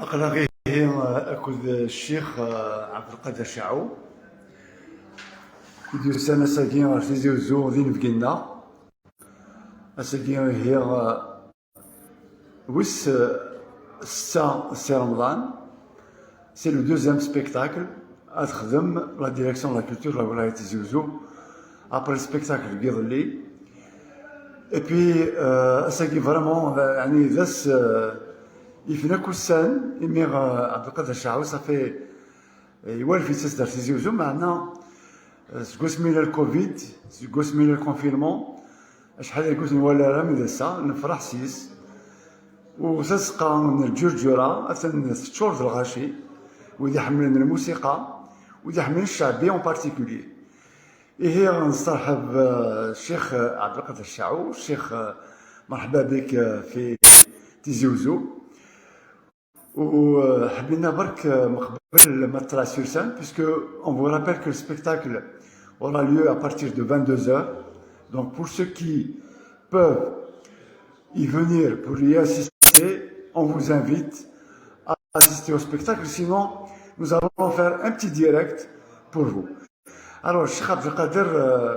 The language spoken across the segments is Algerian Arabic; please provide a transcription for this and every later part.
أقلاغي أكد الشيخ عبد القادر شعو يدير ساكي غير تيزي وزو ذي نفقنا أساكي هي وس 6 سي رمضان. C'est le deuxième spectacle أتخدم la direction la culture la ولاية تيزي وزو après le spectacle قيضلي et puis أساكي vraiment يعني ذاس يفنا كوسان إمي عبد القادر شعو ça fait يوالف يتسدر تيزي وزو معنا سكوس الكوفيد سكوس ال confinement شحال يقول ولا راه من نفرح سيس وتسقى من الجرجرة أثن تشور الغاشي وإذا حملنا الموسيقى وإذا حملنا الشعبي en particulier. إيه نسترحب الشيخ عبد القادر الشعو. الشيخ مرحبا بك في تيزي وزو وحبينا برك مقبل ما تطلع sur scène, puisque on vous rappelle que le spectacle aura lieu à partir de 22h. Donc pour ceux qui peuvent y venir pour y assister, on vous invite à assister au spectacle. Sinon, nous allons faire un petit direct pour vous. Alors, الشيخ عبد القادر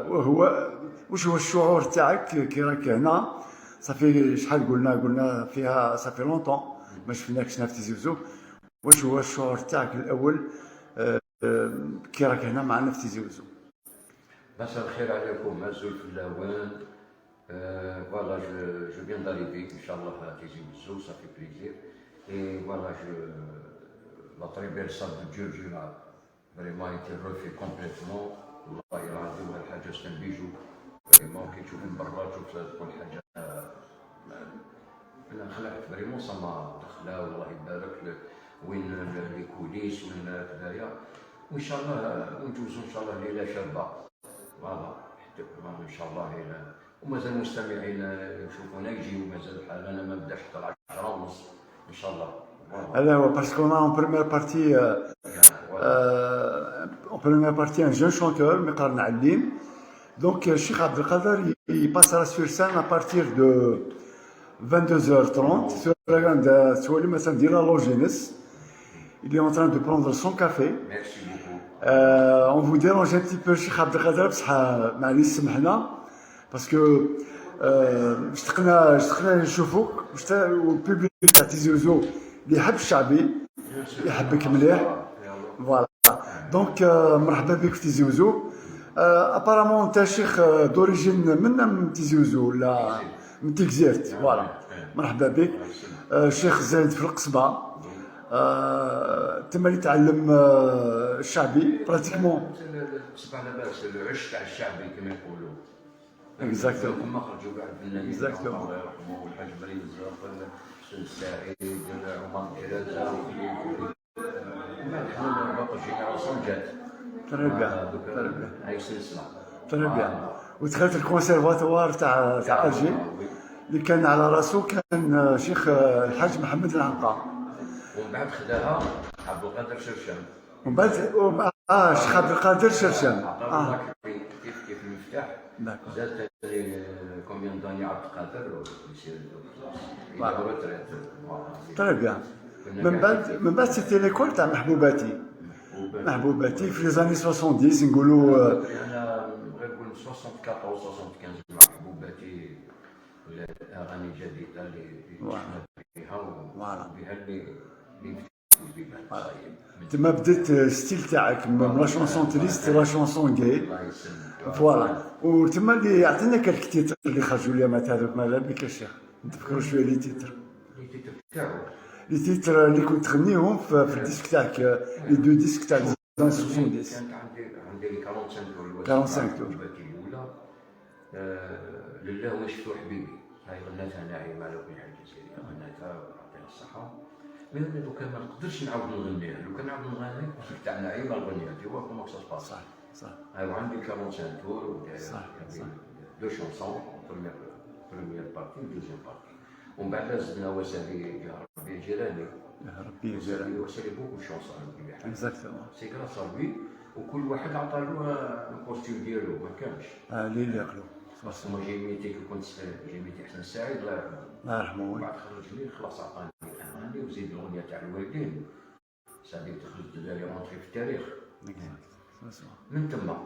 هو واش هو الشعور تاعك كي راك هنا؟ Ça fait شحال قلنا فيها ça fait longtemps ما شفناكش هنا في تيزي وزو. واش هو الشعور تاعك الاول كي راك هنا معنا في تيزي وزو؟ مساء الخير عليكم أزول فلاون. Voilà, je viens d'arriver, إن شاء الله, à Tizi Ouzou, ça fait plaisir. Et voilà, la très belle salle de Djurdjura a vraiment été refait complètement. الله يرحمه الحاجة c'est un bijou. Vraiment, كي تشوف من برا تشوف تقول حاجة انا خلعت vraiment ça m'a دخله والله يبارك وين les coulisses وين كذايا وان شاء الله ونجوزو ان شاء الله ليله شابه voilà ان شاء الله. ومازال المستمعين يشوفونا يجيو مازال الحال انا ما نبداش حتى 10:30 ان شاء الله. هذا هو parce qu'on a en première partie un jeune chanteur مقارن عليم. Donc الشيخ عبد القادر il passera sur scène à partir de 22h30. تولي مثلا ديال لوجينس. Il est en train de prendre son café. Merci beaucoup. On vous dérange un petit peu الشيخ عبد القادر بصح معليش سمحنا parce que اشتقنا نشوفوك وال public تاع تيزي وزو اللي يحب الشعبي يحبك مليح. Voilà, donc مرحبا بك في تيزي وزو. Apparemment انت شيخ d'origine من تيزي وزو ولا من تيكزيرت؟ Voilà, مرحبا بك شيخ زايد في القصبه تما اللي تعلم الشعبي pratiquement. القصبه على باس العش تاع الشعبي كما يقولوا. Exactement. كما خرجوا كاع الفنانين. Exactement. الله يرحمه الحاج مريم الزرق حسن السعيد عمر الإرادة ومن بعد حنا باقي génération جات. Très bien, très bien. هاي سلسله. Très bien. ودخلت الكونسيرفاتوار تاع Alger اللي كان على راسو كان شيخ الحاج محمد العنقا. ومن بعد خداها عبد القادر شرشام. ومن بعد الشيخ عبد القادر شرشام. عطاه كيف كيف المفتاح. D'accord. زاد ثاني combien d'années عبد القادر retraite. Très bien. من بعد c'était l'école تاع محبوباتي محبوباتي في les années 70 نقولوا. انا غير نقول 74 75 مع محبوباتي الاغاني الجديده اللي شفنا بها وبها اللي فتحوا البيبان. تما بديت ال style تاعك من la chanson triste la chanson gaie. الله يسلمك. Voilà, وتما اللي يعطينا quelques titres اللي خرجوا لي مات هذوك ماذا بك الشيخ نتفكروا شويه les titres. Les titres تاعو؟ Les titres اللي كنت تغنيهم في ال disque تاعك, les deux disques تاع les 70. كانت عندي les 45 tours. 45 tours. الاولى لله وشفتو حبيبي هاي غناتها نعيمه على كل حال الجزائريه غناتها يعطيها الصحه mais انا لو كان ما نقدرش نعاود نغنيها لو كان نعاود نغني تاع نعيمه نغنيها tu vois comment ça se passe. صح. هاي وعندي 45 tours. صح. Deux chansons, première partie, deuxième partie ومن بعد زدنا وسالي يا ربي جيراني. يا ربي جيراني. وسالي beaucoup chansons على كل حال. Exactement. C'est grâce à lui وكل واحد عطى له ال costume ديالو ما كانش. اه اللي يقلو. Moi j'ai imité كي كنت صغير j'ai imité حسن سعيد الله يرحمه. الله يرحمه. ومن بعد خرج لي خلاص عطاني اغاني. وزيد الاغنية تاع الوالدين، c'est-à-dire دخلت الدراري rentrée في التاريخ. من تما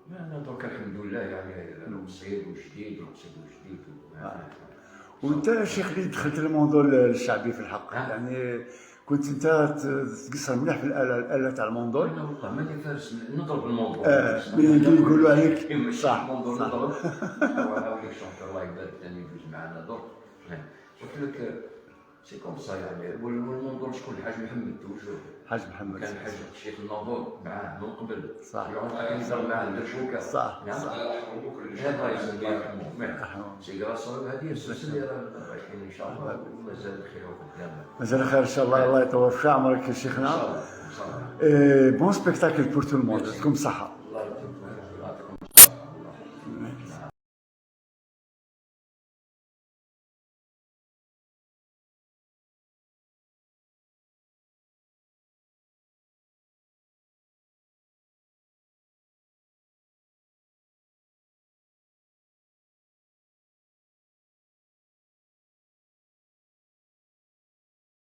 انا درك الحمد لله، يعني القصيد وجديد، القصيد وجديد. وانت يا شيخ اللي دخلت الموندول الشعبي في الحق، يعني كنت انت تقصر مليح في الاله تاع الموندول. انا والله ماني فارس، نضرب الموندول. من كي يقولوا عليك. ماشي الموندول. نضرب، وهاوليك chanteur الله يبارك ثاني يجوز معنا درك. قلت لك c'est comme ça يعني. والموندول شكون؟ الحاج محمد toujours. حاج محمد. كان الحاج الشيخ الناظور معاه من قبل. كان يضرب معاه الدربوكه. نعم. الله يرحمه. c'est grâce هذه السلسلة اللي رانا رايحين ان شاء الله، ومازال الخير قدامنا. مازال خير ان شاء الله، الله يطول في عمرك يا ان شيخنا. شاء الله، ان شاء الله. Bon spectacle pour tout le monde، يعطيكم الصحه.